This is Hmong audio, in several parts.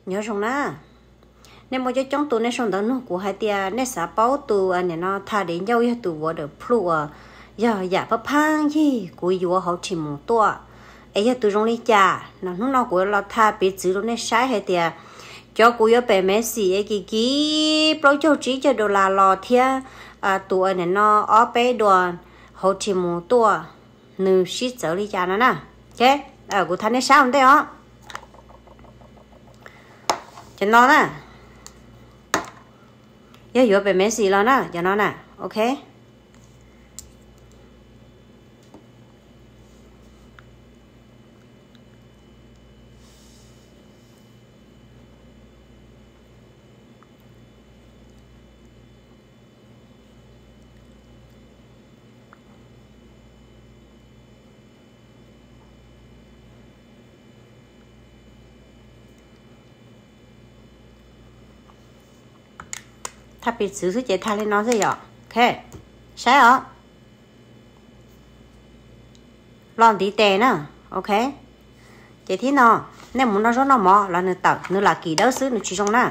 Nyob zoo na, nej muaj coob coob tus nej sau ntawv nug kuv hais tias nej xav paub tus nim no tha di ncauj yog tus waterproof uas yog yam pab phaab yig kuv yuav hauv Temu tuaj, es yog tus zoo li cas no. Hnub no kuv los tha piv txwv rau nej saib hais tias cov kuv yuav pem Macy's es kim kim plaub caug tsib caug dollar los thiab tus nim no ob peb dua hauv Temu tuaj, nws sib txawv li cas no na. Kuv tha nej saib ua ntej os. Cov no na, yog yuav pem Macy's los na, cov no na, ok. Tha piv txwv xwb ces tha li no xwb yom. Ok, saib os. Los ntiv tes na, ok. Ces thib no, nej mus noj zaub noj mov los nws tawm, nws lam kim dawb xwb, nws tsis zoo na.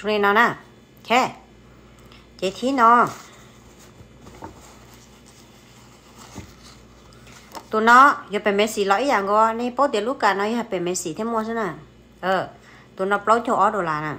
Zoo li no na. Ok, ces thib no, tus no yuav pem Macy's los ib yam nkaus, nej paub tias lub kas no yog pem Macy's thiaj muaj xwb na. Tus no plaub caug ob dollar na.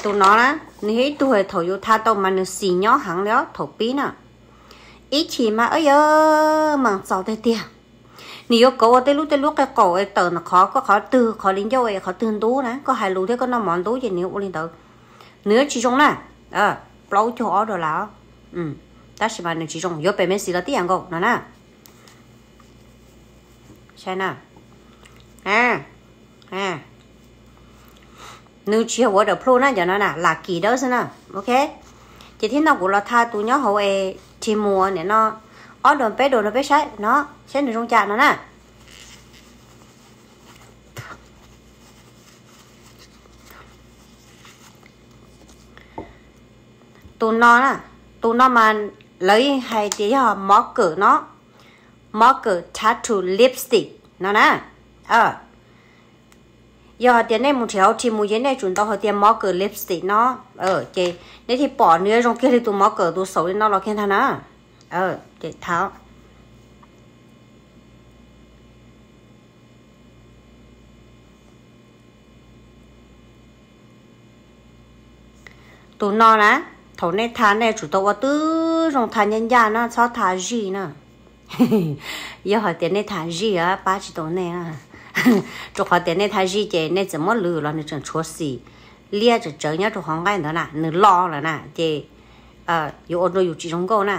Tus no na, nws yog ib tug thaum yus tha tau mas nws xis nyob heev li os thaum pib na. Ib chim mas yog mas txaus tiag tiag. Nws yuav kauv ua tej lub tej lub qe qaum es tawm ntawm qhov koj qhov twg qhov li ncauj es qhov twg ntub na, koj hais lus thiab koj noj mov ntub ces nws yuav ua li ntawd. Nws yuav tsis zoo na. Plaub caug ob dollar, tab sis mas nws tsis zoo, yuav pem Macy's los tib yam nkaus no na. Saib na. Nws tsis yog waterproof na, cov no na lam kim dawb xwb na. Ok, ces thib no kuv los tha tus nyob hauv es Temu nim no ob dollar peb dollar no peb saib no, saib nws zoo cas no na. Tus no, tus no mas lawv yeej hais tias yog mov kawm no, mov kawm tattoo lipstick no na. Yog hais tias nej mus nrhiav hauv Temu ces nej tsum ntaus hais tias mov kawm lipstick no, ces nej thiaj pom nws zoo kiag li tus mov kawm tus xaum li no los kiag ntag na. Ces tha tus no na, thaum nej tha nej tsum tau ua tib zoo tha ncaj ncaj na, txhob tha zij na. Yog hais tias nej tha zij pab tsis tau nej, rau qhov tias nej tha zij ces nej txawm muab lwm los nws tseem tshuav xim liab tsawv tsawv nyob rau qhov nqaij ntawd na, nws loj lawm na ces yuav ua rau yus tsis zoo nkauj na.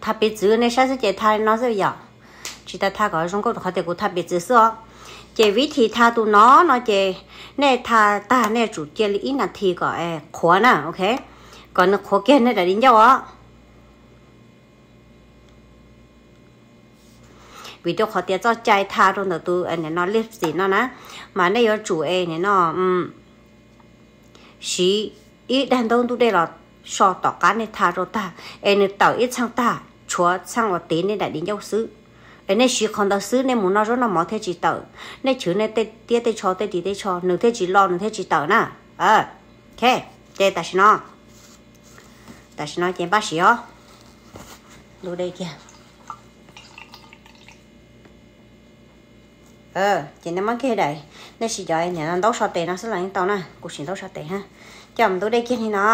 Tha piv txwv nej saib xwb ces tha li no xwb yom. Tsis tas tha kom zoo nkauj rau qhov tias kuv tha piv txwv xwb os. Ces vib thim tha tus no no ces nej tha tag nej yuav tsum cia li ib nas this kom qhuav na, ok, kom nws qhuav kiag nej daim di ncauj os. Vim rau qhov tias txoj cai tha rau ntawm tus nim no lipstick no na, mas nej yuav tsum es nim no siv ib daim ntaub ntub dej los so tom qab nej tha rau tag, es nws tawm ib txheej tag tshuav txheej uas tiv nej daim di ncauj xwb. Es nej siv qhov ntawd xwb, nej mus noj zaub noj mov thiaj tsis tawm, nej chwv nej tej tiab tej tsho tej ris tej tsho nws thiaj tsis lo nws thiaj tsis tawm na. Ok, ces tam sim no, tam sim no ces npaj siv os. Ntub dej kiag. Ces nej muab kiag daim, nej siv cov niam no ntaub so tes no xwb los yeej tau na, kuv siv ntaub so tes ha. Coj mus ntub dej kiag li no.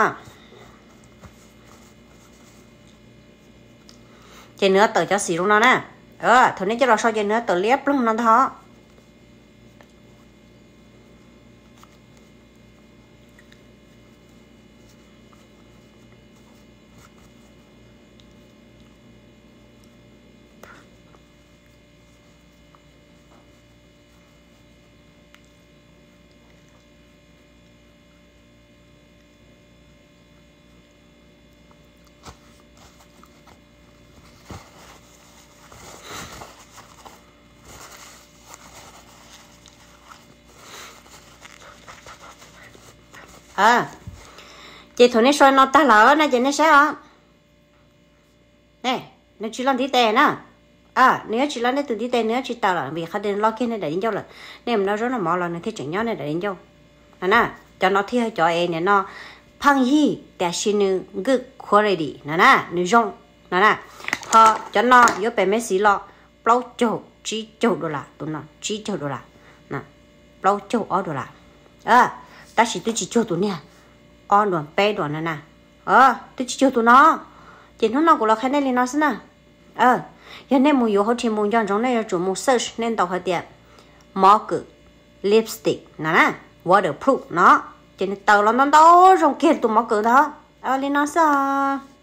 Ces nws tawm cov xim zoo no na. Thaum nej coj los so ces nws tawm liab ploog no ntag. Ces thaum nej so no tag lawm na ces nej saib os, nws tsis lo ntiv tes na. Nws yuav tsis lo nej tus ntiv tes, nws yuav tsis tawm lawm vim qhov tias nws lo kiag nej daim di ncauj lawm. Nej mus noj zaub noj mov los nws thiaj tseem nyob nej daim di ncauj no na. Cov no thiaj yog cov es nim no pheej yig tiam sis nws good quality no na, nws zoo no na. Ho cov no yuav pem me xiv los plaub caug tsib caug dollar, tus no tsib caug dollar, plaub caug ob dollar. Tab sis twb tsis cuag tus niag ob duas peb duas no na, twb tsis cuag tus no. Ces hnub no kuv los qhia nej li no xwb na. Yog nej mus yuav hauv tsis mus nco ntsoov nej yuav tsum mus search, nej ntaus hais tias mov kawm lipstick no na, waterproof no, ces nws tawm los ntau ntau zoo kiag tus mov kawm ntag. Li no xwb os.